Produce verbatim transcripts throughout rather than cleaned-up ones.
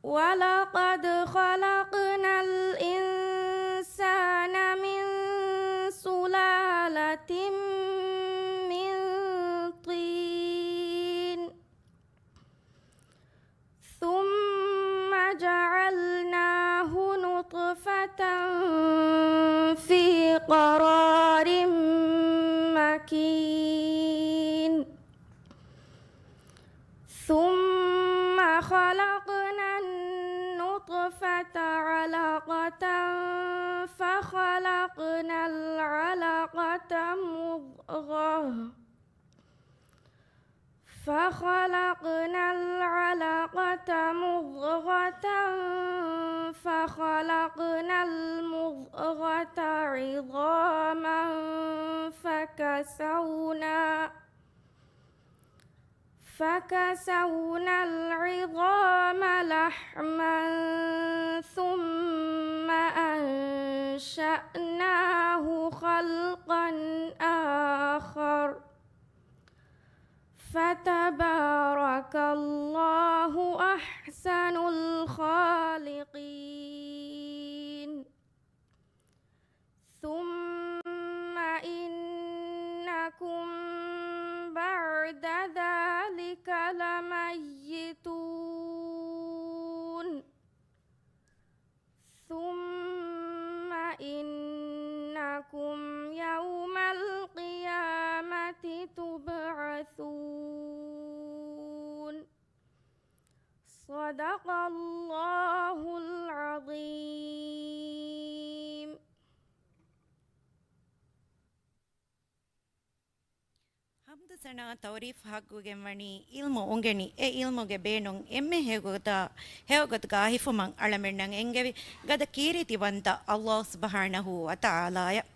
وَلَقَدْ خَلَقْنَا الْإِنسَانَ مِنْ سُلَالَةٍ مِنْ طِينٍ ثُمَّ جَعَلْنَاهُ نُطْفَةً فِي قَرَارٍ مَكِينٍ ثُمَّ خَلَقْنَا النُّطْفَةَ عَلَقَةً فَخَلَقْنَا الْعَلَقَةَ مُضْغَةً فَخَلَقْنَا الْعَلَقَةَ مُضْغَةً فَخَلَقْنَا الْمُضْغَةَ عِظَامًا فَكَسَوْنَا فَكَسَوْنَا الْعِظَامَ لَحْمًا ثُمَّ أَنْشَأْنَاهُ خَلْقًا آخَرَ فَتَبَارَكَ اللَّهُ أَحْسَنُ الْخَالِقِينَ. ثُمَّ إِنَّكُمْ بَعْدَ ذَلِكَ لَمَيِّتُونَ. ثُمَّ إِنَّكُمْ يَوْمَ الْقِيَامَةِ تُبْعَثُونَ. صدق الله العظيم. ޙަމްދު ސަނާ ތަޢުރީފް ޙައްޤުގެން ވަނީ ޢިލްމު އުނގެނި، އެ ޢިލްމުގެ ބޭނުން އެންމެ ހެޔޮގޮތާ، ހެޔޮގޮތުގާ ހިފުމަށް އަޅަމެންނަށް އެންގެވި ގަދަ ކީރިތިވަންތަ ﷲ ސުބްޙާނަހޫ ވަތަޢާލާއަށް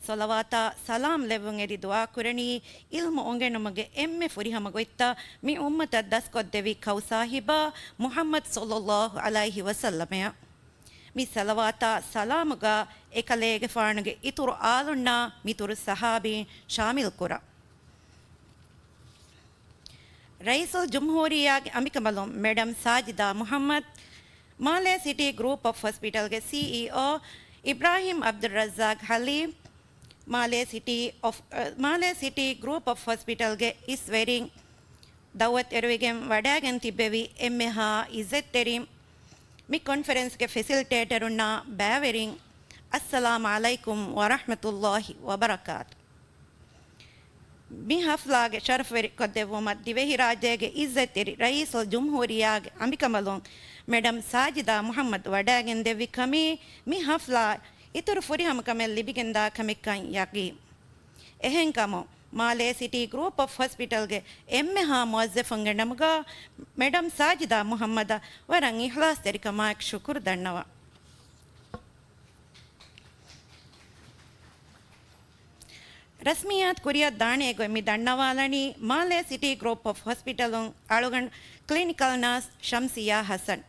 ޞަލަވާތާ ސަލާމް ލެއްވުން އެދި ދުޢާ ކުރަނީ، ޢިލްމު އުނގެނުމުގެ އެންމެ ފުރިހަމަ ގޮތްތައް މި އުއްމަތަށް ދަސްކޮށްދެއްވި ކައު ސާހިބާ މުޙައްމަދު ޞައްލައްލާހު ޢަލައިހި ވަސައްލަމައަށް. މި ޞަލަވާތާ ސަލާމުގާ އެކަލޭގެފާނުގެ އިތުރު އާލުންނާ މިތުރު ޞަޙާބީން ޝާމިލް ކުރަން. ރައީސުލްޖުމްހޫރިއްޔާގެ އަނބިކަނބަލުން މެޑަމް ސާޖިދާ މުޙައްމަދު، މާލޭ ސިޓީ ގްރޫޕް އޮފް ހޮސްޕިޓަލްގެ ސީއީއޯ އިބްރާހިމް ޢަބްދުއްރައްޒާޤް ޙަލީމް، މާލޭ ސިޓީ އޮފް، މާލޭ ސިޓީ ގްރޫޕް އޮފް ހޮސްޕިޓަލްގެ އިސް ވެރިން، ދަޢުވަތު އެރުވިގެން ވަޑައިގެން ތިއްބެވި އެންމެހާ އިއްޒަތްތެރިން، މި ކޮންފަރެންސްގެ ފެސިލިޓޭޓަރުންނާ ބައިވެރިން، އައްސަލާމް ޢަލައިކުމް ވަރަޙްމަތުﷲ ވަބަރަކާތު. މި ޙަފްލާގެ ޝަރަފްވެރިކޮށްދެއްވުމަށް ދިވެހިރާއްޖޭގެ އިއްޒަތްތެރި ރައީސުލްޖުމްހޫރިއްޔާގެ އަނބިކަނބަލުން މެޑަމް ސާޖިދާ މުޙައްމަދު ވަޑައިގެންދެއްވި ކަމީ، މި ޙަފްލާ އިތުރު ފުރިހަމަ ކަމެއް ލިބިގެންދާ ކަމެއްކަން ޔަޤީން. އެހެންކަމުން، މާލޭ ސިޓީ ގްރޫޕް އޮފް ހޮސްޕިޓަލްގެ އެންމެހާ މުވައްޒަފުންގެ ނަމުގަ މެޑަމް ސާޖިދާ މުޙައްމަދަށް ވަރަށް އިޚްލާޞްތެރިކަމާއެކު ޝުކުރު ދަންނަވަން. ރަސްމިއްޔާތު ކުރިއަށް ދާނެ ގޮތް މި ދަންނަވާލަނީ މާލޭ ސިޓީ ގްރޫޕް އޮފް ހޮސްޕިޓަލުން އަޅުގަނޑު ކްލިނިކަލް ނާސް ޝަމްސިޔާ ޙަސަން.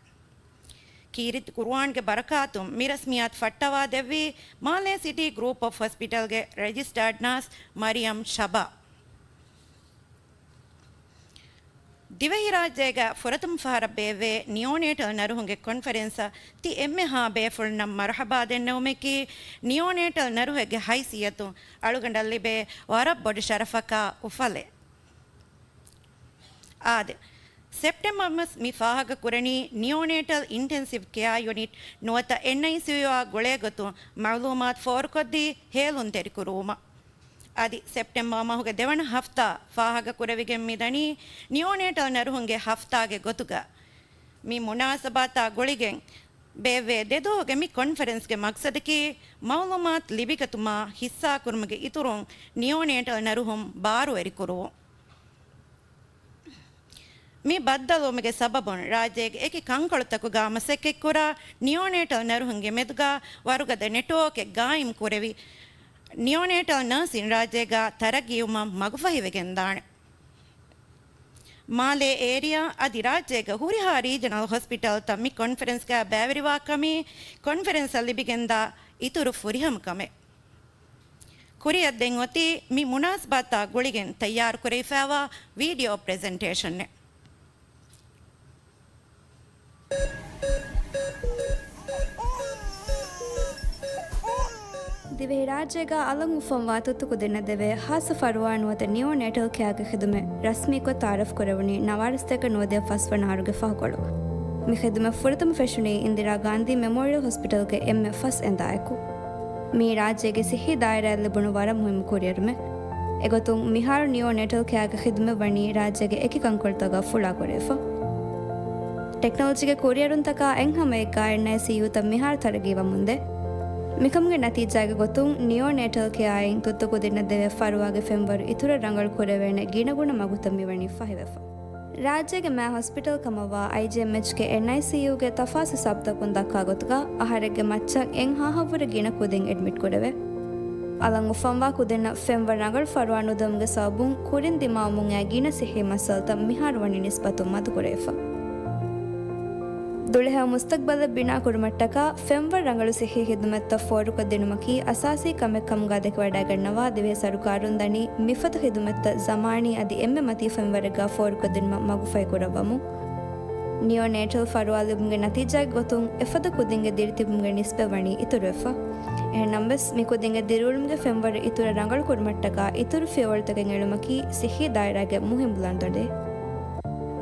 ކީރިތި ޤުރުއާންގެ ބަރަކާތުން މި ރަސްމިއްޔާތު ފައްޓަވާ ދެއްވީ މާލޭ ސިޓީ ގްރޫޕް އޮފް ހޮސްޕިޓަލްގެ ރެޖިސްޓާޑް ނާސް މަރިޔަމް ޝަބާ. ދިވެހިރާއްޖޭގަ ފުރަތަމަ ފަހަރަށް ބޭއްވޭ ނިއޯނޭޓަލް ނަރުހުންގެ ކޮންފަރެންސަށް ތި އެންމެހާ ބޭފުޅުންނަށް މަރުޙަބާ ދެންނެވުމަކީ، ނިއޯނޭޓަލް ނަރުހެއްގެ ހައިސިއްޔަތުން އަޅުގަނޑަށް ލިބޭ ވަރަށް ބޮޑު ޝަރަފަކާ އުފަލެއް. އާދެ، ސެޕްޓެމްބަރ މަސް މި ފާހަގަ ކުރަނީ ނިއޯނޭޓަލް އިންޓެންސިވް ކެއާ ޔުނިޓް ނުވަތަ އެންއައިސިޔޫއާ ގުޅޭގޮތުން މަޢުލޫމާތު ފޯރުކޮށްދީ ހޭލުންތެރިކުރުވުމަށް. އަދި ސެޕްޓެމްބަރ މަހުގެ ދެވަނަ ހަފްތާ ފާހަގަ ކުރެވިގެން މިދަނީ ނިއޯނޭޓަލް ނަރުހުންގެ ހަފްތާގެ ގޮތުގަ. މި މުނާސަބާތާ ގުޅިގެން ބޭއްވޭ ދެދުވަހުގެ މި ކޮންފަރެންސްގެ މަޤްޞަދަކީ، މަޢުލޫމާތު ލިބިގަތުމާ ހިއްސާކުރުމުގެ އިތުރުން ނިއޯނޭޓަލް ނަރުހުން ބާރުވެރިކުރުވުން. މި ބައްދަލުވުމުގެ ސަބަބުން ރާއްޖޭގެ އެކި ކަންކޮޅުތަކުގަ މަސައްކަތްކުރާ ނިއޯނޭޓަލް ނަރުހުންގެ މެދުގަ ވަރުގަދަ ނެޓްވޯކެއް ގާއިމް ކުރެވި، ނިއޯނޭޓަލް ނާސިން ރާއްޖޭގަ ތަރައްގީވުމަށް މަގުފަހިވެގެންދާނެ. މާލޭ އޭރިއާ އަދި ރާއްޖޭގަ ހުރިހާ ރީޖަނަލް ހޮސްޕިޓަލްތައް މި ކޮންފަރެންސްގަ ބައިވެރިވާ ކަމީ ކޮންފަރެންސަށް ލިބިގެންދާ އިތުރު ފުރިހަމަ ކަމެއް. ކުރިއަށް ދެން އޮތީ މި މުނާސަބާތާ ގުޅިގެން ތައްޔާރު ކުރެވިފައިވާ ވީޑިއޯ ޕްރެޒެންޓޭޝަނެއް. ދިވެހިރާއްޖޭގަ އަލަށް އުފަންވާ ތުއްތު ކުދިންނަށް ދެވޭ ހާއްސަ ފަރުވާ ނުވަތަ ނިއޯ ނޭޓަލް ކެއާގެ ޚިދުމަތް ރަސްމީކޮށް ތައާރަފް ކުރެވުނީ ނަވާރަ ސަތޭކަ ނުވަދިހަ ފަސްވަނަ އަހަރުގެ ފަހުކޮޅު. މި ޚިދުމަތް ފުރަތަމަ ފެށުނީ އިންދިރާ ގާންދީ މެމޯރިއަލް ހޮސްޕިޓަލްގެ އެންމެ ފަސް އެނދާއެކު. މީ ރާއްޖޭގެ ސިއްހީ ދާއިރާއަށް ލިބުނު ވަރަށް މުހިއްމު ކުރިއެރުމެއް. އެގޮތުން މިހާރު ނިއޯ ނޭޓަލް ކެއާގެ ޚިދުމަތް ވަނީ ރާއްޖޭގެ އެކި ކަންކޮޅުތަކަށް ފުޅާކުރެވިފަ. ޓެކްނޮލޮޖީގެ ކުރިއެރުންތަކާ އެއްހަމައެއްގާ އެންއައިސީޔޫތައް މިހާރު ތަރައްގީވަމުންދޭ. މިކަމުގެ ނަތީޖާގެ ގޮތުން ނިއޯ ނޭޓަލް ކެއާއިން ތުއްތު ކުދިންނަށް ދެވޭ ފަރުވާގެ ފެންވަރު އިތުރަށް ރަނގަޅު ކުރެވޭނެ ގިނަގުނަ މަގުތައް މިވަނީ ފަހިވެފަ. ރާއްޖޭގެ މާ ހޮސްޕިޓަލް ކަމަށްވާ އައިޖީއެމްއެޗްގެ އެންއައިސީޔޫގެ ތަފާސް ހިސާބުތަކުން ދައްކާ ގޮތުގަ އަހަރެއްގެ މައްޗަށް އެއްހާހަށްވުރެ ގިނަ ކުދިން އެޑްމިޓް ކުރެވޭ. އަލަށް އުފަންވާ ކުދިންނަށް ފެންވަރު ރަނގަޅު ފަރުވާ ނުދެވުމުގެ ސަބަބުން ކުރިން ދިމާވަމުން އައި ގިނަ ސިއްހީ މައްސަލަތައް މިހާރު ވަނީ ނިސްބަތުން މަދުކުރެވިފަ. ދުޅަހެޔޮ މުސްތަޤްބަލެއް ބިނާކުރުމަށްޓަކާ ފެންވަރު ރަނގަޅު ސިއްހީ ޚިދުމަތްތައް ފޯރުކޮށްދިނުމަކީ އަސާސީ ކަމެއް ކަމުގާ ދެކެވަޑައިގަންނަވާ، ދިވެހި ސަރުކާރުން ދަނީ މިފަދަ ޚިދުމަތްތައް ޒަމާނީ އަދި އެންމެ މަތީ ފެންވަރެއްގާ ފޯރުކޮށްދިނުމަށް މަގުފަހިކުރައްވަމުން. ނިއޯ ނޭޓަލް ފަރުވާ ލިބުމުގެ ނަތީޖާގެ ގޮތުން އެފަދަ ކުދިންގެ ދިރިތިބުމުގެ ނިސްބަތް ވަނީ އިތުރުވެފަ. އެހެންނަމަވެސް، މި ކުދިންގެ ދިރިއުޅުމުގެ ފެންވަރު އިތުރަށް ރަނގަޅު ކުރުމަށްޓަކާ އިތުރު ފިޔަވަޅުތަކެއް އެޅުމަކީ ސިއްހީ ދާއިރާގެ މުހިއްމު ލަނޑުދަނޑެއް.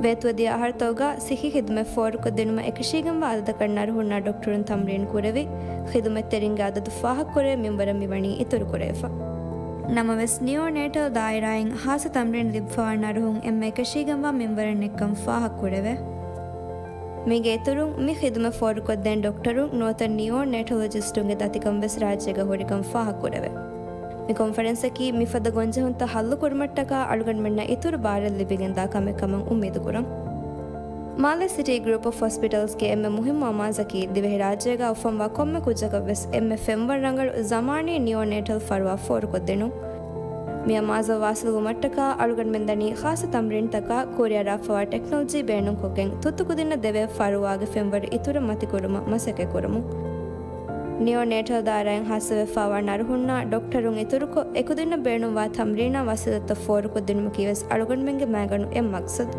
ވޭތުވެދިޔަ އަހަރުތަކުގަ ސިއްހީ ޚިދުމަތް ފޯރުކޮށްދިނުމަށް އެކަށީގެންވާ އަދަދަކަށް ނަރުހުންނާ ޑޮކްޓަރުން ތަމްރީން ކުރެވި، ޚިދުމަތްތެރިންގެ އަދަދު ފާހަގަކުރެވޭ މިންވަރަށް މިވަނީ އިތުރުކުރެވިފަ. ނަމަވެސް، ނިއޯ ނޭޓަލް ދާއިރާއިން ހާއްސަ ތަމްރީން ލިބިފަވާ ނަރުހުން އެންމެ އެކަށީގެންވާ މިންވަރެއް ނެތްކަން ފާހަގަކުރެވޭ. މީގެ އިތުރުން، މި ޚިދުމަތް ފޯރުކޮށްދޭން ޑޮކްޓަރުން ނުވަތަ ނިއޯ ނޭޓަލޮޖިސްޓުންގެ ދަތިކަން ވެސް ރާއްޖޭގަ ހުރިކަން ފާހަގަކުރެވޭ. މި ކޮންފަރެންސަކީ މިފަދަ ގޮންޖެހުންތައް ހައްލުކުރުމަށްޓަކާ އަޅުގަނޑުމެންނަށް އިތުރު ބާރެއް ލިބިގެންދާ ކަމެއް ކަމަށް އުއްމީދުކުރަން. މާލޭ ސިޓީ ގްރޫޕް އޮފް ހޮސްޕިޓަލްސްގެ އެންމެ މުހިއްމު އަމާޒަކީ ދިވެހިރާއްޖޭގަ އުފަންވާ ކޮންމެ ކުއްޖަކަށް ވެސް އެންމެ ފެންވަރު ރަނގަޅު ޒަމާނީ ނިއޯ ނޭޓަލް ފަރުވާ ފޯރުކޮށްދިނުން. މި އަމާޒަށް ވާސިލްވުމަށްޓަކާ އަޅުގަނޑުމެން ދަނީ ޚާއްޞަ ތަމްރީންތަކާ ކުރިއަރާފަވާ ޓެކްނޮލޮޖީ ބޭނުންކޮށްގެން ތުއްތު ކުދިންނަށް ދެވޭ ފަރުވާގެ ފެންވަރު އިތުރަށް މަތިކުރުމަށް މަސައްކަތްކުރަމުން. ނިއޯ ނޭޓަލް ދާއިރާއިން ހާއްސަވެފަވާ ނަރުހުންނާ ޑޮކްޓަރުން އިތުރުކޮށް، އެކުދިންނަށް ބޭނުންވާ ތަމްރީނާ ވަސީލަތްތައް ފޯރުކޮށްދިނުމަކީ ވެސް އަޅުގަނޑުމެންގެ މައިގަނޑު އެއް މަގްސަދު.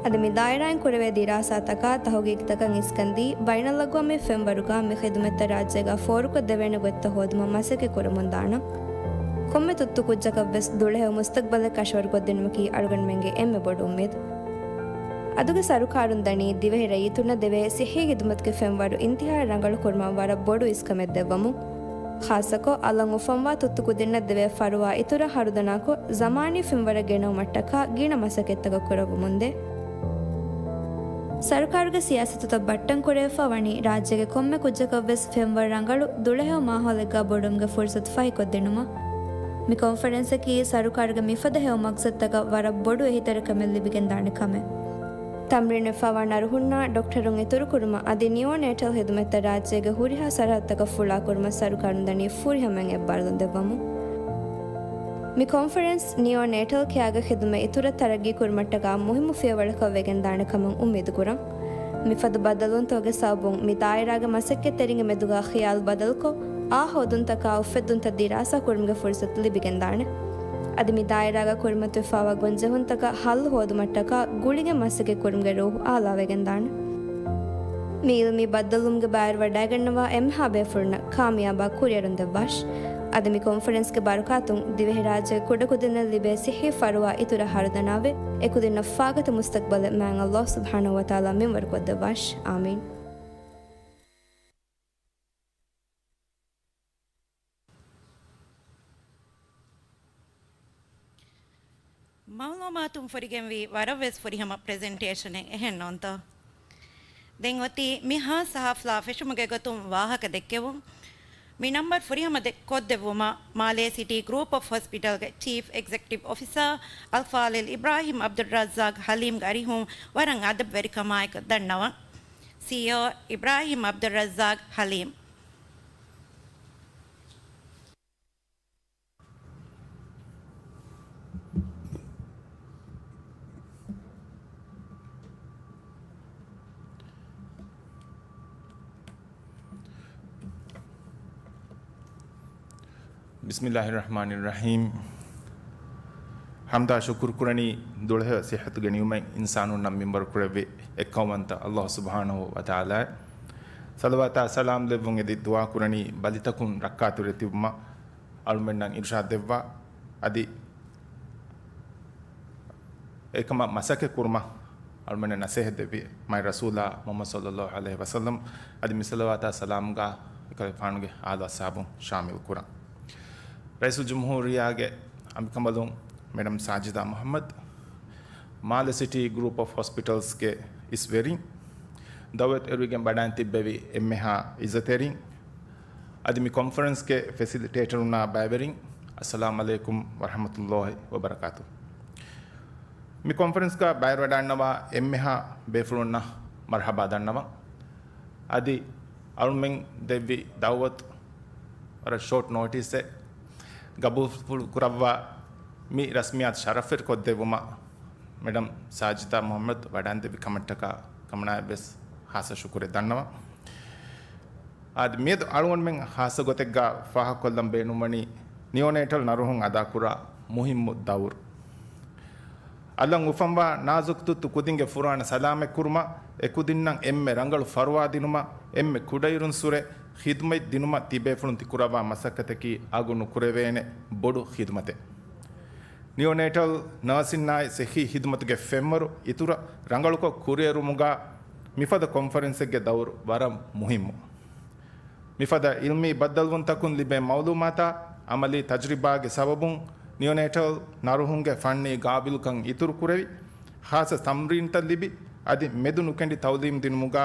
އަދި މި ދާއިރާއިން ކުރެވޭ ދިރާސާތަކާ ތަހުގީގުތަކަށް އިސްކަންދީ، ބައިނަލްއަގްވާމީ ފެންވަރުގާ މި ޚިދުމަތްތައް ރާއްޖޭގާ ފޯރުކޮށްދެވޭނެ ގޮތްތައް ހޯދުމަށް މަސައްކަތް ކުރަމުންދާނަން. ކޮންމެ ތުއްތު ކުއްޖަކަށްވެސް ދުޅަހެޔޮ މުސްތަޤްބަލެއް ކަށަވަރުކޮށްދިނުމަކީ އަޅުގަނޑުމެންގެ އެންމެ ބޮޑު އުއްމީދު. އަދުގެ ސަރުކާރުން ދަނީ ދިވެހި ރައްޔިތުންނަށް ދެވޭ ސިއްހީ ޚިދުމަތުގެ ފެންވަރު އިންތިހާއަށް ރަނގަޅު ކުރުމަށް ވަރަށް ބޮޑު އިސްކަމެއް ދެއްވަމުން. ޚާއްޞަކޮށް، އަލަށް އުފަންވާ ތުއްތު ކުދިންނަށް ދެވޭ ފަރުވާ އިތުރަށް ހަރުދަނާކޮށް، ޒަމާނީ ފެންވަރެއް ގެނައުމަށްޓަކާ ގިނަ މަސައްކަތްތަކަށް ކުރައްވަމުންދޭ. ސަރުކާރުގެ ސިޔާސަތުތައް ބައްޓަން ކުރެވިފަ ވަނީ ރާއްޖޭގެ ކޮންމެ ކުއްޖަކަށްވެސް ފެންވަރު ރަނގަޅު ދުޅަހެޔޮ މާހައުލެއްގާ ބޮޑުވުމުގެ ފުރުސަތު ފަހިކޮށްދިނުމަށް. މި ކޮންފަރެންސަކީ ސަރުކާރުގެ މިފަދަ ހެޔޮ މަގްސަދުތަކަށް ވަރަށް ބޮޑު އެހީތެރިކަމެއް ލިބިގެންދާނެ ކަމެއް. ތަމްރީންވެފަވާ ނަރުހުންނާ ޑޮކްޓަރުން އިތުރުކުރުމަށް އަދި ނިއޯ ނޭޓަލް ޚިދުމަތްތައް ރާއްޖޭގެ ހުރިހާ ސަރަހައްދުތަކަށް ފުޅާކުރުމަށް ސަރުކާރުން ދަނީ ފުރިހަމައިން އެއްބާރުލުން ދެއްވަމުން. މި ކޮންފަރެންސް ނިއޯ ނޭޓަލް ކެއާގެ ޚިދުމަތް އިތުރަށް ތަރައްގީ ކުރުމަށްޓަކާ މުހިއްމު ފިޔަވަޅަކަށް ވެގެންދާނެ ކަމަށް އުއްމީދު ކުރަން. މިފަދަ ބައްދަލުވުންތަކުގެ ސަބަބުން މި ދާއިރާގެ މަސައްކަތްތެރިންގެ މެދުގާ ޚިޔާލު ބަދަލުކޮށް، އާ ހޯދުންތަކާ އުފެއްދުންތައް ދިރާސާ ކުރުމުގެ ފުރުސަތު ލިބިގެންދާނެ. އަދި މި ދާއިރާގަ ކުރިމަތިވެފަވާ ގޮންޖެހުންތަކަށް ހައްލު ހޯދުމަށްޓަކާ ގުޅިގެން މަސައްކަތް ކުރުމުގެ ރޫހު އާލާވެގެންދާނެ. މި އިލްމީ ބައްދަލުވުމުގެ ބައިވެރިވަޑައިގަންނަވާ އެންމެހާ ބޭފުޅުންނަށް ކާމިޔާބާ ކުރިއަރުން ދެއްވާށި. އަދި މި ކޮންފަރެންސްގެ ބަރަކާތުން ދިވެހިރާއްޖޭގެ ކުޑަކުދިންނަށް ލިބޭ ސިއްހީ ފަރުވާ އިތުރަށް ހަރުދަނާވެ، އެކުދިންނަށް ފާގަތި މުސްތަޤްބަލެއް މާތް ﷲ ސުބްޙާނަހޫ ވަތަޢާލާ މިންވަރުކޮށްދެއްވާށި. އާމީން. މަޢުލޫމާތުން ފުރިގެންވީ ވަރަށްވެސް ފުރިހަމަ ޕްރެޒެންޓޭޝަނެއް، އެހެން ނޫންތޯ؟ ދެން އޮތީ މި ހާއްސަ ހަފްލާ ފެށުމުގެ ގޮތުން ވާހަކަ ދެއްކެވުން. މި ނަންބަރު ފުރިހަމަ ދެ-، ކޮށްދެއްވުމަށް މާލޭ ސިޓީ ގްރޫޕް އޮފް ހޮސްޕިޓަލްގެ ޗީފް އެގްޒެކެޓިވް އޮފިސާ އަލްފާޟިލް އިބްރާހިމް ޢަބްދުއްރައްޒާޤް ޙަލީމްގެ އަރިހުން ވަރަށް އަދަބުވެރިކަމާއެކު ދަންނަވަން. ސީއީއޯ އިބްރާހިމް ޢަބްދުއްރައްޒާޤް ޙަލީމް. ބިސްމިއްލާހި ރަޙްމާނި ރަޙީމް. ޙަމްދާ ޝުކުރު ކުރަނީ ދުޅަހެޔޮ ޞިއްޙަތުގެ ނިޢުމަތް އިންސާނުންނަށް މިންވަރު ކުރެއްވި އެއްކައުވަންތަ ﷲ ސުބްޙާނަހޫ ވަތަޢާލާއަށް. ޞަލަވާތާ ސަލާމް ލެއްވުން އެދި ދުޢާ ކުރަނީ ބަލިތަކުން ރައްކާތެރި ތިބުމަށް އަޅުމެންނަށް އިރުޝާދު ދެއްވާ، އަދި އެކަމަށް މަސައްކަތް ކުރުމަށް އަޅުމެންނަށް ނަސޭހަތް ދެއްވި މާތް ރަސޫލާ މުޙައްމަދު ޞައްލައްލާހު ޢަލައިހި ވަސައްލަމް އަދި މި ޞަލަވާތާ ސަލާމްގަ އެކަލޭގެފާނުގެ އާލު އަޞްޙާބުން ޝާމިލް ކުރަން. ރައީސުލް ޖުމްހޫރިއްޔާގެ އަނބިކަނބަލުން މެޑަމް ސާޖިދާ މުޙައްމަދު، މާލެ ސިޓީ ގްރޫޕް އޮފް ހޮސްޕިޓަލްސްގެ އިސް ވެރިން، ދަޢުވަތު އެރުވިގެން ވަޑައިން ތިއްބެވި އެންމެހާ އިއްޒަތްތެރިން، އަދި މި ކޮންފަރެންސްގެ ފެސިލިޓޭޓަރުންނާ ބައިވެރިން، އައްސަލާމް ޢަލައިކުމް ވަރަޙްމަތުﷲ ވަބަރަކާތު. މި ކޮންފަރެންސްގަ ބައިވެރިވަޑައިގަންނަވާ އެންމެހާ ބޭފުޅުންނަށް މަރުޙަބާ ދަންނަވަން. އަދި އަޅުމެން ދެއްވި ދަޢުވަތު ވަރަށް ޝޯޓް ނޯޓިސްއެއް ގަބޫލު ކުރައްވާ މި ރަސްމިއްޔާތު ޝަރަފްވެރި ކޮށްދެއްވުމަށް މެޑަމް ސާޖިދާ މުޙައްމަދު ވަޑައިންދެއްވި ކަމަށްޓަކާ ކަމަނާއަށްވެސް ޚާއްޞަ ޝުކުރެއް ދަންނަވަން. އާދެ، މިއަދު އަޅުގަނޑުމެން ޚާއްޞަ ގޮތެއްގަ ފާހަގަކޮށްލަން ބޭނުންވަނީ ނިއޯނޭޓަލް ނަރުހުން އަދާކުރާ މުހިއްމު ދައުރު. އަލަށް އުފަންވާ ނާޒުކު ތުއްތު ކުދިންގެ ފުރާނަ ސަލާމަތްކުރުމަށް، އެކުދިންނަށް އެންމެ ރަނގަޅު ފަރުވާ ދިނުމަށް، އެންމެ ކުޑައިރުންސުރެ ޚިދުމަތް ދިނުމަށް ތިބޭފުޅުން ތިކުރައްވާ މަސައްކަތަކީ އަގު ނުކުރެވޭނެ ބޮޑު ޚިދުމަތެއް. ނިއޯނޭޓަލް ނާސިންނާއި ޞިއްޙީ ޚިދުމަތުގެ ފެންވަރު އިތުރަށް ރަނގަޅުކޮށް ކުރިއެރުމުގަ މިފަދަ ކޮންފަރެންސެއްގެ ދައުރު ވަރަށް މުހިއްމު. މިފަދަ ޢިލްމީ ބައްދަލުވުންތަކުން ލިބޭ މަޢުލޫމާތާ ޢަމަލީ ތަޖްރިބާގެ ސަބަބުން ނިއޯނޭޓަލް ނަރުހުންގެ ފަންނީ ގާބިލުކަން އިތުރު ކުރެވި، ޚާއްޞަ ތަމްރީންތައް ލިބި، އަދި މެދު ނުކެނޑި ތަޢުލީމް ދިނުމުގަ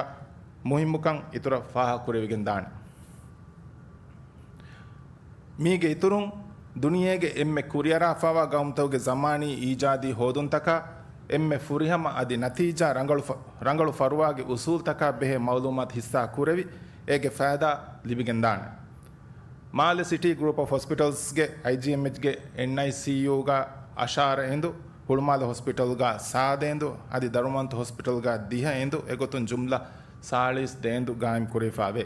މުހިއްމުކަން އިތުރަށް ފާހަގަކުރެވިގެންދާނެ. މީގެ އިތުރުން، ދުނިޔޭގެ އެންމެ ކުރިއަރާފައިވާ ގައުމުތަކުގެ ޒަމާނީ އީޖާދީ ހޯދުންތަކާ، އެންމެ ފުރިހަމަ އަދި ނަތީޖާ ރަނގަޅު ފަ-، ރަނގަޅު ފަރުވާގެ އުސޫލްތަކާ ބެހޭ މަޢުލޫމާތު ހިއްސާ ކުރެވި، އޭގެ ފައިދާ ލިބިގެންދާނެ. މާލެ ސިޓީ ގްރޫޕް އޮފް ހޮސްޕިޓަލްސްގެ އައިޖީއެމްއެޗްގެ އެންއައިސީޔޫގަ އަށާރަ އެނދު، ހުޅުމާލެ ހޮސްޕިޓަލްގަ ސާދަ އެނދު، އަދި ދަރުމަންތު ހޮސްޕިޓަލްގަ ދިހަ އެނދު، އެގޮތުން ޖުމްލަ ސާޅީސް ދެ އެނދު ގާއިމް ކުރެވިފައިވޭ.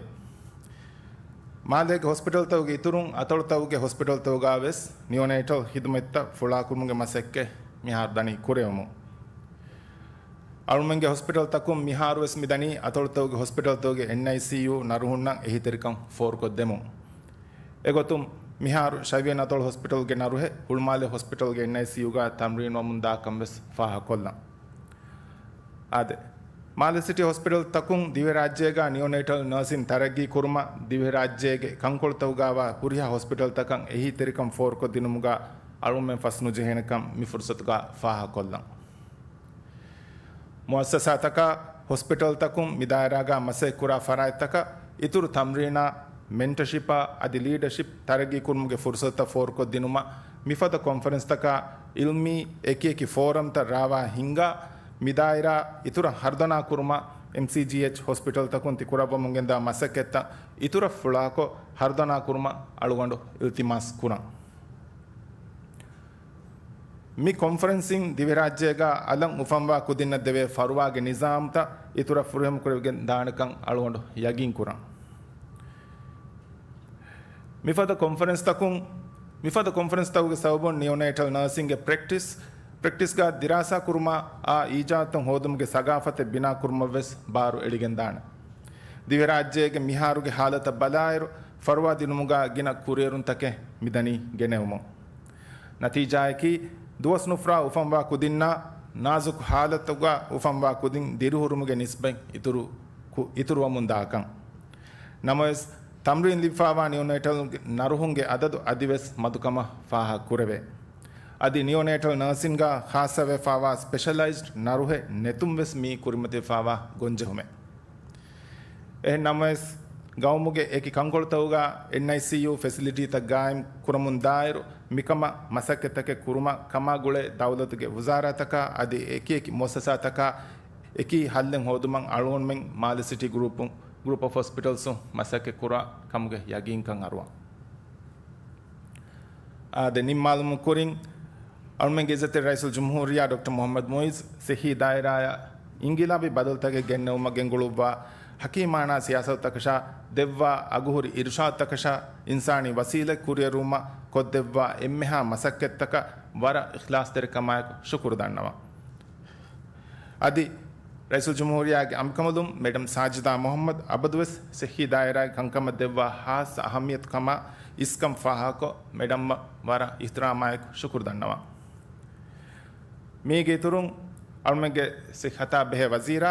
މާލޭގެ ހޮސްޕިޓަލްތަކުގެ އިތުރުން، އަތޮޅުތަކުގެ ހޮސްޕިޓަލްތަކުގަ ވެސް ނިއޯނޭޓަލް ޚިދުމަތްތައް ފުޅާކުރުމުގެ މަސައްކަތް މިހާރު ދަނީ ކުރެވެމުން. އަޅުމެންގެ ހޮސްޕިޓަލްތަކުން މިހާރުވެސް މިދަނީ އަތޮޅުތަކުގެ ހޮސްޕިޓަލްތަކުގެ އެންއައިސީޔޫ ނަރުހުންނަށް އެހީތެރިކަން ފޯރުކޮށްދެމުން. އެގޮތުން މިހާރު ޝަވިޔަން އަތޮޅު ހޮސްޕިޓަލްގެ ނަރުހެއް ހުޅުމާލެ ހޮސްޕިޓަލްގެ އެންއައިސީޔޫގަ ތަމްރީން ވަމުން ދާކަން ވެސް ފާހަގަކޮށްލަން. އާދެ، މާލެ ސިޓީ ހޮސްޕިޓަލްތަކުން ދިވެހިރާއްޖޭގަ ނިއޯނޭޓަލް ނާސިން ތަރައްގީ ކުރުމަށް ދިވެހިރާއްޖޭގެ ކަންކޮޅުތަކުގައިވާ ހުރިހާ ހޮސްޕިޓަލްތަކަށް އެހީތެރިކަން ފޯރުކޮށްދިނުމުގަ އަޅުގަނޑުމެން ފަސްނުޖެހޭނެކަން މި ފުރުސަތުގަ ފާހަގަކޮށްލަން. މުއައްސަސާތަކާ، ހޮސްޕިޓަލްތަކުން މި ދާއިރާގަ މަސައްކަތްކުރާ ފަރާތްތަކަށް އިތުރު ތަމްރީނާ، މެންޓަޝިޕާ އަދި ލީޑަޝިޕް ތަރައްގީކުރުމުގެ ފުރުސަތުތައް ފޯރުކޮށްދިނުމަށް މިފަދަ ކޮންފަރެންސްތަކާ އިލްމީ އެކިއެކި ފޯރަމްތައް ރާވާ ހިންގާ، މި ދާއިރާ އިތުރަށް ހަރުދަނާ ކުރުމަށް އެމްސީޖީއެޗް ހޮސްޕިޓަލްތަކުން ތިކުރައްވަމުން ގެންދާ މަސައްކަތްތައް އިތުރަށް ފުޅާކޮށް ހަރުދަނާ ކުރުމަށް އަޅުގަނޑު އިލްތިމާސް ކުރަން. މި ކޮންފަރެންސިން ދިވެހިރާއްޖޭގަ އަލަށް އުފަންވާ ކުދިންނަށް ދެވޭ ފަރުވާގެ ނިޒާމްތައް އިތުރަށް ފުރިހަމަކުރެވިގެން ދާނެކަން އަޅުގަނޑު ޔަގީންކުރަން. މިފަދަ ކޮންފަރެންސްތަކުން، މިފަދަ ކޮންފަރެންސްތަކުގެ ސަބަބުން ނިއޯނޭޓަލް ނާސިންގެ ޕްރެކްޓިސް، ޕްރެކްޓިސްގަ ދިރާސާ ކުރުމާ އާ އީޖާދުތައް ހޯދުމުގެ ސަގާފަތެއް ބިނާކުރުމަށްވެސް ބާރު އެޅިގެންދާނެ. ދިވެހިރާއްޖޭގެ މިހާރުގެ ހާލަތަށް ބަލާއިރު، ފަރުވާ ދިނުމުގަ ގިނަ ކުރިއެރުންތަކެއް މިދަނީ ގެނެވުމުން. ނަތީޖާއަކީ، ދުވަސް ނުފުރާ އުފަންވާ ކުދިންނާ، ނާޒުކު ހާލަތުގަ އުފަންވާ ކުދިން ދިރިހުރުމުގެ ނިސްބަތް އިތުރު ކު-، އިތުރުވަމުން ދާކަން. ނަމަވެސް، ތަމްރީން ލިބިފައިވާ ނިއޯނޭޓަލް ނަރުހުންގެ އަދަދު އަދިވެސް މަދުކަމަށް ފާހަގަ ކުރެވޭ. އަދި ނިއޯނޭޓަލް ނާސިންގަ ޚާއްޞަވެފައިވާ ސްޕެޝަލައިޒްޑް ނަރުހެއް ނެތުން ވެސް މިއީ ކުރިމަތިވެފައިވާ ގޮންޖެހުމެއް. އެހެން ނަމަވެސް، ގައުމުގެ އެކި ކަންކޮޅުތަކުގަ އެންއައިސީޔޫ ފެސިލިޓީތައް ގާއިމް ކުރަމުން ދާއިރު، މިކަމަށް މަސައްކަތްތަކެއް ކުރުމަށް ކަމާ ގުޅޭ ދައުލަތުގެ ވުޒާރާތަކާ އަދި އެކިއެކި މުއައްސަސާތަކާ އެކީ ހައްލެއް ހޯދުމަށް އަޅުގަނޑުމެން މާލެ ސިޓީ ގްރޫޕު، ގްރޫޕް އޮފް ހޮސްޕިޓަލްސުން މަސައްކަތް ކުރާ ކަމުގެ ޔަގީންކަން އަރުވަން. އާދެ، ނިންމާލުމުގެ ކުރިން، އަޅުމެންގެ އިއްޒަތްތެރި ރައީސުލް ޖުމްހޫރިއްޔާ ޑޮކްޓަރ މުޙައްމަދު މުޢިއްޒު ސިއްޙީ ދާއިރާއަށް އިންގިލާބީ ބަދަލުތަކެއް ގެންނެވުމަށް ގެންގުޅުއްވާ ޙަކީމާނާ ސިޔާސަތުތަކަށާ، ދެއްވާ އަގުހުރި އިރުޝާދުތަކަށާ، އިންސާނީ ވަސީލަތް ކުރިއެރުވުމަށް ކޮށްދެއްވާ އެންމެހާ މަސައްކަތްތަކަށް ވަރަށް އިޚްލާޞްތެރިކަމާއެކު ޝުކުރު ދަންނަވަން. އަދި ރައީސުލްޖުމްހޫރިއްޔާގެ އަނބިކަނބަލުން މެޑަމް ސާޖިދާ މުހައްމަދު އަބަދުވެސް ޞިއްޙީ ދާއިރާގެ ކަންކަމަށް ދެއްވާ ޚާއްޞަ އަހައްމިޔަތު ކަމާ އިސްކަން ފާހަގަކޮށް، މެޑަމްއަށް ވަރަށް އިޙްތިރާމާއެކު ޝުކުރު ދަންނަވަން. މީގެ އިތުރުން، އަޅުމެންގެ ޞިއްޙަތާ ބެހޭ ވަޒީރާ،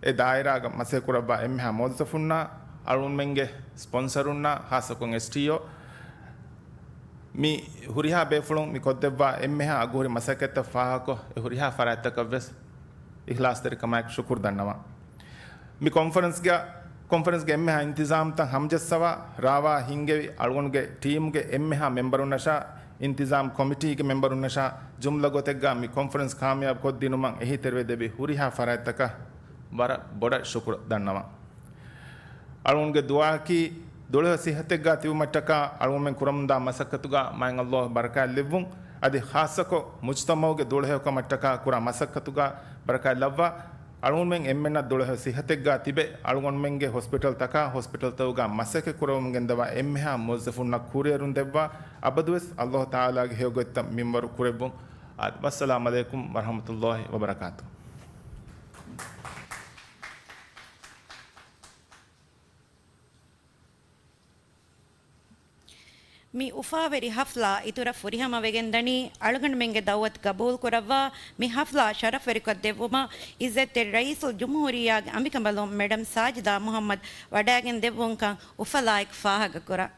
އެ ދާއިރާގަ މަސައްކަތް ކުރައްވާ އެންމެހާ މުވައްޒަފުންނާ، އަޅުމެންގެ ސްޕޮންސަރުންނާ، ޚާއްޞަކޮށް އެސްޓީއޯ، މި ހުރިހާ ބޭފުޅުން މި ކޮށްދެއްވާ އެންމެހާ އަގުހުރި މަސައްކަތްތައް ފާހަގަކޮށް، އެ ހުރިހާ ފަރާތްތަކަށްވެސް އިޚްލާޞްތެރިކަމާއެކު ޝުކުރު ދަންނަވަން. މި ކޮންފަރެންސްގަ، ކޮންފަރެންސްގެ އެންމެހާ އިންތިޒާމްތައް ހަމަޖައްސަވާ، ރާވާ ހިންގެވި އަޅުގަނޑުގެ ޓީމުގެ އެންމެހާ މެމްބަރުންނަށާ، އިންތިޒާމް ކޮމިޓީގެ މެމްބަރުންނަށާ، ޖުމްލަ ގޮތެއްގަ މި ކޮންފަރެންސް ކާމިޔާބު ކޮށްދިނުމަށް އެހީތެރިވެދެއްވި ހުރިހާ ފަރާތްތަކަށް ވަރަށް ބޮޑަށް ޝުކުރު ދަންނަވަން. އަޅުގަނޑުގެ ދުޢާއަކީ، ދުޅަހެޔޮ ޞިއްޙަތެއްގަ ތިބުމަށްޓަކާ އަޅުގަނޑުމެން ކުރަމުންދާ މަސައްކަތުގަ މާތް ﷲ ބަރަކާތް ލެއްވުން. އަދި ޚާއްޞަކޮށް މުޖްތަމަޢުގެ ދުޅަހެޔޮކަމަށްޓަކާ ކުރާ މަސައްކަތުގަ ބަރަކާތް ލައްވާ، އަޅުގަނޑުމެން އެންމެންނަށް ދުޅަހެޔޮ ޞިއްޙަތެއްގަ ތިބެ، އަޅުގަނޑުމެންގެ ހޮސްޕިޓަލްތަކާ ހޮސްޕިޓަލްތަކުގަ މަސައްކަތް ކުރަމުން ގެންދަވާ އެންމެހާ މުވައްޒަފުންނަށް ކުރިއެރުން ދެއްވާ، އަބަދުވެސް ﷲ ތަޢާލާގެ ހެޔޮ ގޮތްތައް މިންވަރު ކުރެއްވުން. އާދެ، ވައްސަލާމް ޢަލައިކުމް ވަރަޙްމަތުﷲ ވަބަރަކާތުހު. މި އުފާވެރި ޙަފްލާ އިތުރަށް ފުރިހަމަވެގެންދަނީ، އަޅުގަނޑުމެންގެ ދަޢުވަތު ޤަބޫލުކުރައްވާ، މި ޙަފްލާ ޝަރަފްވެރިކޮށްދެއްވުމަށް ޢިއްޒަތްތެރި ރައީސުލްޖުމްހޫރިއްޔާގެ އަނބިކަނބަލުން މެޑަމް ސާޖިދާ މުޙައްމަދު ވަޑައިގެން ދެއްވުންކަން އުފަލާއެކު ފާހަގަކުރަން.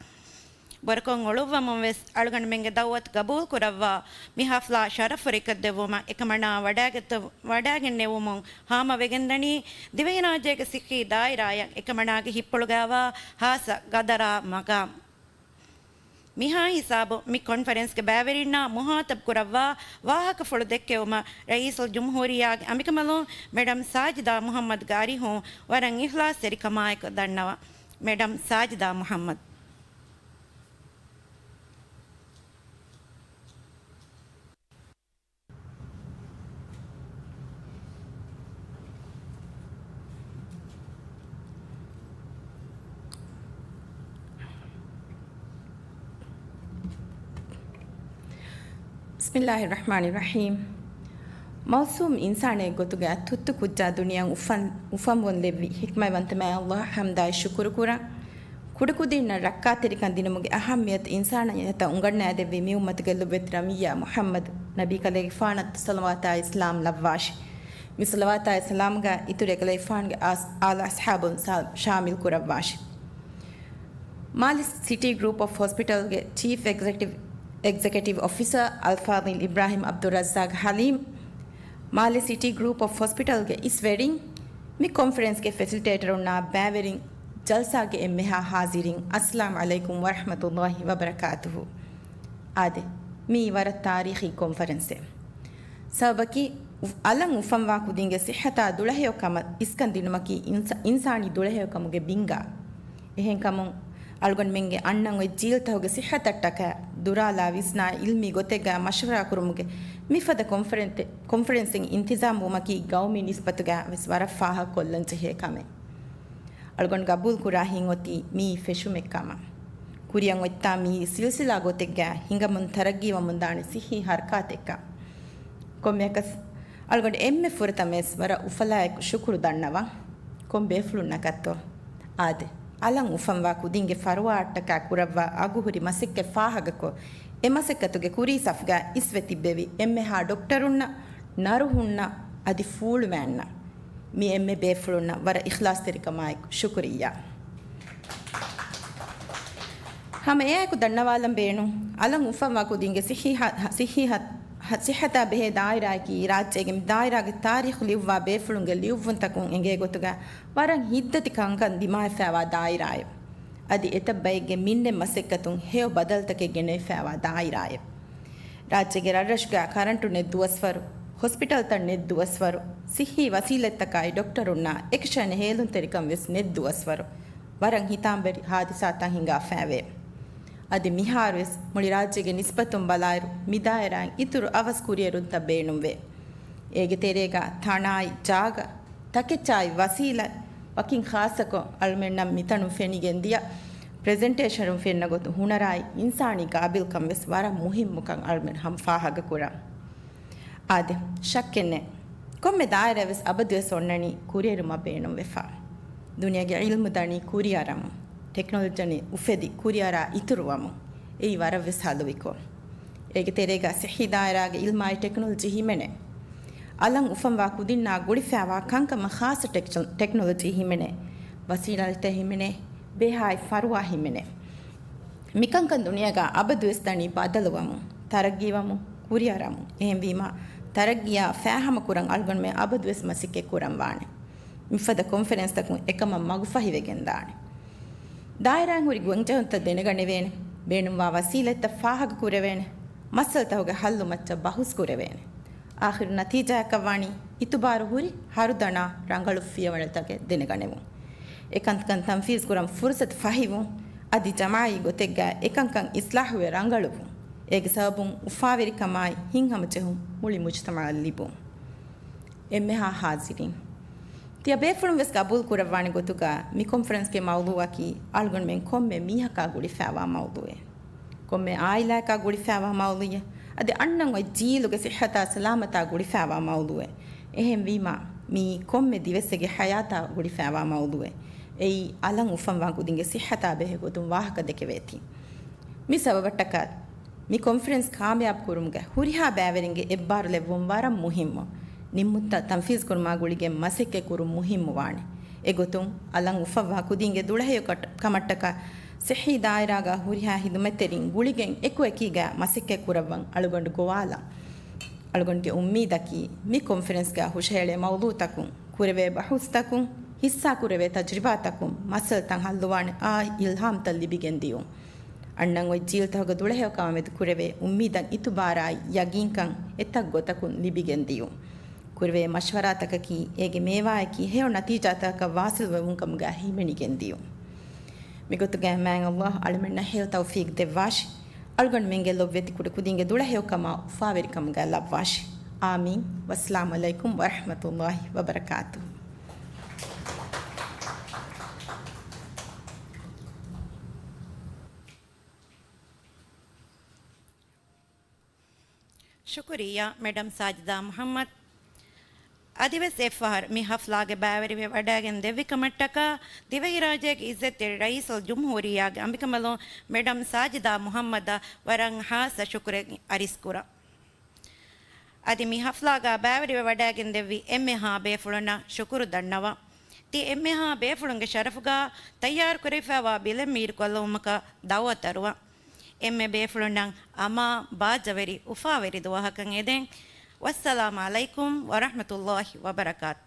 ބުރަކޮށް އޮޅުއްވަމުން ވެސް އަޅުގަނޑުމެންގެ ދަޢުވަތު ޤަބޫލުކުރައްވާ، މި ޙަފްލާ ޝަރަފްވެރިކޮށްދެއްވުމަށް އެކަމަނާ ވަޑައިގަތު-، ވަޑައިގެންނެވުމުން ހާމަވެގެންދަނީ، ދިވެހިރާއްޖޭގެ ޞިއްޙީ ދާއިރާއަށް އެކަމަނާގެ ހިތްޕުޅުގައިވާ ޚާއްޞަ ގަދަރާ މަގާމް. މިހާ ހިސާބު މި ކޮންފަރެންސްގެ ބައިވެރިންނާ މުޚާޠަބު ކުރައްވާ ވާހަކަފުޅު ދެއްކެވުމަށް ރައީސުލްޖުމްހޫރިއްޔާގެ އަނބިކަނބަލުން މެޑަމް ސާޖިދާ މުޙައްމަދުގެ އަރިހުން ވަރަށް އިޚްލާޞްތެރިކަމާއެކު ދަންނަވަން. މެޑަމް ސާޖިދާ މުޙައްމަދު. ބިސްމިﷲ އިއްރަޙްމާނި އިއްރަޙީމް. މައުޞޫމް އިންސާނެއްގެ ގޮތުގަ ތުއްތު ކުއްޖާ ދުނިޔެއަށް އުފަން، އުފަންވުން ލެއްވި ޙިކްމަތްވަންތަ މާތް ﷲ އަށް ޙަމްދާއި ޝުކުރު ކުރަން. ކުޑަކުދީންނަށް ރައްކާތެރިކަން ދިނުމުގެ އަހައްމިޔަތު އިންސާނިއްޔަތަށް އުނގަންނައިދެއްވި މި އުއްމަތުގެ ލޮބުވެތި ރަމިއްޔާ މުޙައްމަދު ނަބީކަލޭގެފާނަށް ޞަލަވާތާއި ސަލާމް ލައްވާށި. މި ޞަލަވާތާއި ސަލާމްގަ އިތުރު އެކަލޭގެފާނުގެ އާސް-، އާލު އަޞްޙާބުން ޝާ-، ޝާމިލް ކުރައްވާށި. މާލެ ސިޓީ ގްރޫޕް އޮފް ހޮސްޕިޓަލްގެ ޗީފް އެގްޒެކެޓިވް، އެގްޒެކެޓިވް އޮފިސަރ އަލްފާޟިލް އިބްރާހިމް އަބްދުއްރައްޒާޤް ޙަލީމް، މާލެ ސިޓީ ގްރޫޕް އޮފް ހޮސްޕިޓަލްގެ އިސްވެރިން، މި ކޮންފަރެންސްގެ ފެސިލިޓޭޓަރުންނާ ބައިވެރިން، ޖަލްސާގެ އެންމެހާ ޙާޟިރިން، އައްސަލާމް ޢަލައިކުމް ވަރަޙްމަތުﷲ ވަބަރަކާތުހު. އާދެ، މީ ވަރަށް ތާރީޚީ ކޮންފަރެންސެއް. ސަބަބަކީ، އު-، އަލަށް އުފަންވާ ކުދިންގެ ޞިއްޙަތާ ދުޅަހެޔޮ ކަމަށް އިސްކަން ދިނުމަކީ އިންސާ-، އިންސާނީ ދުޅަހެޔޮ ކަމުގެ ބިންގާ. އެހެންކަމުން، އަޅުގަނޑުމެންގެ އަންނަން އޮތް ޖީލްތަކުގެ ޞިއްޙަތަށްޓަކާ ދުރާލާ ވިސްނާ އިލްމީ ގޮތެއްގަ މަޝްވަރާ ކުރުމުގެ މިފަދަ ކޮންފަރެންސެއް، ކޮންފަރެންސެއް އިންތިޒާމް ވުމަކީ ގައުމީ ނިސްބަތުގަ ވެސް ވަރަށް ފާހަގަކޮށްލަން ޖެހޭ ކަމެއް. އަޅުގަނޑު ގަބޫލު ކުރާ ހިތް އޮތީ މިއީ ފެށުމެއް ކަމަށް. ކުރިއަށް އޮތްތާ މިއީ ސިލްސިލާ ގޮތެއްގަ ހިނގަމުން ތަރައްގީވަމުންދާނެ ސިއްހީ ހަރަކާތެއްކަން. ކޮންމެއަކަސް އަޅުގަނޑު އެންމެ ފުރަތަމަވެސް ވަރަށް އުފަލާއެކު ޝުކުރު ދަންނަވަން. ކޮން ބޭފުޅުންނަކަށްތޯ؟ އާދެ، އަލަށް އުފަންވާ ކުދިންގެ ފަރުވާއަށްޓަކާ ކުރައްވާ އަގުހުރި މަސައްކަތް ފާހަގަކޮށް، އެ މަސައްކަތުގެ ކުރީ ސަފުގަ އިސްވެ ތިއްބެވި އެންމެހާ ޑޮކްޓަރުންނަށް، ނަރުހުންނަށް އަދި ފޫޅުމައިންނަށް މި އެންމެ ބޭފުޅުންނަށް ވަރަށް އިޚްލާޞްތެރިކަމާއެކު ޝުކުރިއްޔާ. ހަމަ އެއާއެކު ދަންނަވާލަން ބޭނުން، އަލަށް އުފަންވާ ކުދިންގެ ސިއްހީ ހަ-، ހަ-، ސިއްހީ ހަ-، ހަ-، ސިއްހަތާ ބެހޭ ދާއިރާއަކީ، ރާއްޖޭގެ މި ދާއިރާގެ ތާރީޚު ލިޔުއްވާ ބޭފުޅުންގެ ލިޔުއްވުންތަކުން އެނގޭ ގޮތުގަ ވަރަށް ހިތްދަތި ކަންކަން ދިމާވެފައިވާ ދާއިރާއެއް. އަދި އެތައް ބައެއްގެ މިންނެއް މަސައްކަތުން ހެޔޮ ބަދަލުތަކެއް ގެނެވިފައިވާ ދާއިރާއެއް. ރާއްޖޭގެ ރަށްރަށުގަ ކަރަންޓު ނެތް ދުވަސްވަރު، ހޮސްޕިޓަލްތައް ނެތް ދުވަސްވަރު، ސިއްހީ ވަސީލަތްތަކާއި ޑޮކްޓަރުންނާ އެކަށައިން ހޭލުންތެރިކަން ވެސް ނެތް ދުވަސްވަރު. ވަރަށް ހިތާމަވެރި ހާދިސާތައް ހިނގާފައިވޭ. އަދި މިހާރުވެސް މުޅި ރާއްޖޭގެ ނިސްބަތުން ބަލާއިރު، މި ދާއިރާއިން އިތުރު އަވަސް ކުރިއެރުންތައް ބޭނުންވޭ. އޭގެ ތެރޭގަ ތަނާއި ޖާގަ، ތަކެއްޗާއި ވަސީލަތް، ވަކިން ޚާއްޞަކޮށް އަޅުމެންނަށް މިތަނުން ފެނިގެން ދިޔަ ޕްރެޒެންޓޭޝަނުން ފެންނަ ގޮތުން ހުނަރާއި އިންސާނީ ގާބިލްކަން ވެސް ވަރަށް މުހިއްމުކަން އަޅުމެން ހަމަ ފާހަގަކުރަން. އާދެ، ޝައްކެއް ނެތް. ކޮންމެ ދާއިރާ ވެސް އަބަދުވެސް އޮންނަނީ ކުރިއެރުމަށް ބޭނުންވެފަ. ދުނިޔޭގެ ޢިލްމު ދަނީ ކުރިއަރަމުން، ޓެކްނޮލޮޖީ ދަނީ އުފެދި ކުރިއަރާ އިތުރުވަމުން. އެއީ ވަރަށްވެސް ހަލުވި ކޮން. އޭގެ ތެރޭގަ ޞިއްޙީ ދާއިރާގެ ޢިލްމާއި ޓެކްނޮލޮޖީ ހިމެނޭ. އަލަށް އުފަންވާ ކުދިންނާ ގުޅިފައިވާ ކަންކަމަށް ޚާއްޞަ ޓެކް-، ޓެކްނޮލޮޖީ ހިމެނޭ. ވަސީލަތްތައް ހިމެނޭ. ބޭހާއި ފަރުވާ ހިމެނޭ. މިކަންކަން ދުނިޔޭގަ އަބަދުވެސް ދަނީ ބަދަލުވަމުން، ތަރައްގީވަމުން، ކުރިއަރަމުން. އެހެންވީމަ، ތަރައްގީއާ ފާހަމަކުރަން އަޅުގަނޑުމެން އަބަދުވެސް މަސައްކަތް ކުރަން ވާނެ. މިފަދަ ކޮންފަރެންސްތަކުން އެކަމަށް މަގުފަހިވެގެންދާނެ. ދާއިރާއިން ހުރި ގޮންޖެހުންތައް ދެނެގަނެވޭނެ. ބޭނުންވާ ވަސީލަތްތައް ފާހަގަކުރެވޭނެ. މައްސަލަތަކުގެ ހައްލު މައްޗަށް ބަހުސް ކުރެވޭނެ. އާޚިރު ނަތީޖާއަކަށްވާނީ އިތުބާރު ހުރި ހަރުދަނާ ރަނގަޅު ފިޔަވަޅުތަކެއް ދެނެގަނެވުން. އެކަންކަން ތަންފީޒުކުރަން ފުރުސަތު ފަހިވުން، އަދި ޖަމާޢީ ގޮތެއްގަ އެކަންކަން އިސްލާޙުވެ ރަނގަޅުވުން. އޭގެ ސަބަބުން އުފާވެރިކަމާއި ހިތްހަމަޖެހުން މުޅި މުޖުތަމަޢަށް ލިބުން. އެންމެހާ ޙާޟިރީން، ތިޔަބޭފުޅުން ވެސް ގަބޫލު ކުރައްވާނެ ގޮތުގަ މި ކޮންފަރެންސްގެ މައުޟޫޢަކީ އަޅުގަނޑުމެން ކޮންމެ މީހަކާ ގުޅިފައިވާ މައުޟޫޢެއް. ކޮންމެ ޢާއިލާއަކާ ގުޅިފައިވާ މައުޟޫޢެއް، އަދި އަންނަން އޮތް ޖީލުގެ ޞިއްޙަތާ ސަލާމަތާ ގުޅިފައިވާ މައުޟޫޢެއް. އެހެންވީމަ، މިއީ ކޮންމެ ދިވެއްސެއްގެ ޙަޔާތާ ގުޅިފައިވާ މައުޟޫޢެއް. އެއީ އަލަށް އުފަންވާ ކުދިންގެ ޞިއްޙަތާ ބެހޭ ގޮތުން ވާހަކަ ދެކެވޭތީ. މި ސަބަބަށްޓަކާ، މި ކޮންފަރެންސް ކާމިޔާބު ކުރުމުގަ ހުރިހާ ބައިވެރިންގެ އެއްބާރުލެއްވުން ވަރަށް މުހިއްމު. ނިންމުންތައް ތަންފީޒު ކުރުމާ ގުޅިގެން މަސައްކަތް ކުރުން މުހިއްމު ވާނެ. އެގޮތުން، އަލަށް އުފައްވާ ކުދިންގެ ދުޅަހެޔޮ ކަމަށްޓަކާ ޞިއްޙީ ދާއިރާގަ ހުރިހާ ޚިދުމަތްތެރިން ގުޅިގެން އެކުއެކީގަ މަސައްކަތް ކުރައްވަން އަޅުގަނޑު ގޮވާލަން. އަޅުގަނޑުގެ އުއްމީދަކީ، މި ކޮންފަރެންސްގަ ހުށަހެޅޭ މައުޟޫޢުތަކުން، ކުރެވޭ ބަހުސްތަކުން، ހިއްސާކުރެވޭ ތަޖުރިބާތަކުން، މައްސަލަތައް ހައްލުވާނެ އާ އިލްހާމްތައް ލިބިގެން ދިޔުން. އަންނަން އޮތް ޖީލްތަކުގެ ދުޅަހެޔޮކަމާމެދު ކުރެވޭ އުއްމީދަށް އިތުބާރާއި ޔަގީންކަން އެތައް ގޮތަކުން ލިބިގެން ދިޔުން. ކުރެވޭ މަޝްވަރާތަކަކީ އޭގެ މޭވާއަކީ ހެޔޮ ނަތީޖާތަކަކަށް ވާސިލްވެވުން ކަމުގަ ހިމެނިގެން ދިޔުން. މިގޮތުގައި މާތް ﷲ އަޅަމެންނަށް ހެޔޮ ތައުފީޤް ދެއްވާށި. އަޅުގަނޑުމެންގެ ލޮބުވެތި ކުޑަކުދިންގެ ދުޅަހެޔޮކަމާ އުފާވެރިކަމުގަ ލައްވާށި. އާމީން. ވައްސަލާމު ޢަލައިކުމް ވަރަޙްމަތުﷲ ވަބަރަކާތުހު. ޝުކުރިއްޔާ، މެޑަމް ސާޖިދާ މުޙައްމަދު. އަދިވެސް އެއްފަހަރު މި ޙަފްލާގެ ބައިވެރިވެ ވަޑައިގެން ދެއްވި ކަމަށްޓަކާ، ދިވެހިރާއްޖޭގެ ޢިއްޒަތްތެރި ރައީސުލްޖުމްހޫރިއްޔާގެ އަނބިކަނބަލުން މެޑަމް ސާޖިދާ މުޙައްމަދަށް ވަރަށް ޚާއްޞަ ޝުކުރެއް އަރިސްކުރަން. އަދި މި ޙަފްލާގަ ބައިވެރިވެ ވަޑައިގެން ދެއްވި އެންމެހާ ބޭފުޅުންނަށް ޝުކުރު ދަންނަވަން. ތި އެންމެހާ ބޭފުޅުންގެ ޝަރަފުގަ ތައްޔާރު ކުރެވިފައިވާ ބިލެއް މީރުކޮށްލުމަކަށް ދަޢުވަތު އަރުވަން. އެންމެ ބޭފުޅުންނަށް އަމާ ބާއްޖަވެރި އުފާވެރި ދުވަހަކަށް އެދެން. ވައްސަލާމު ޢަލައިކުމް ވަރަޙްމަތުﷲ ވަބަރަކާތު.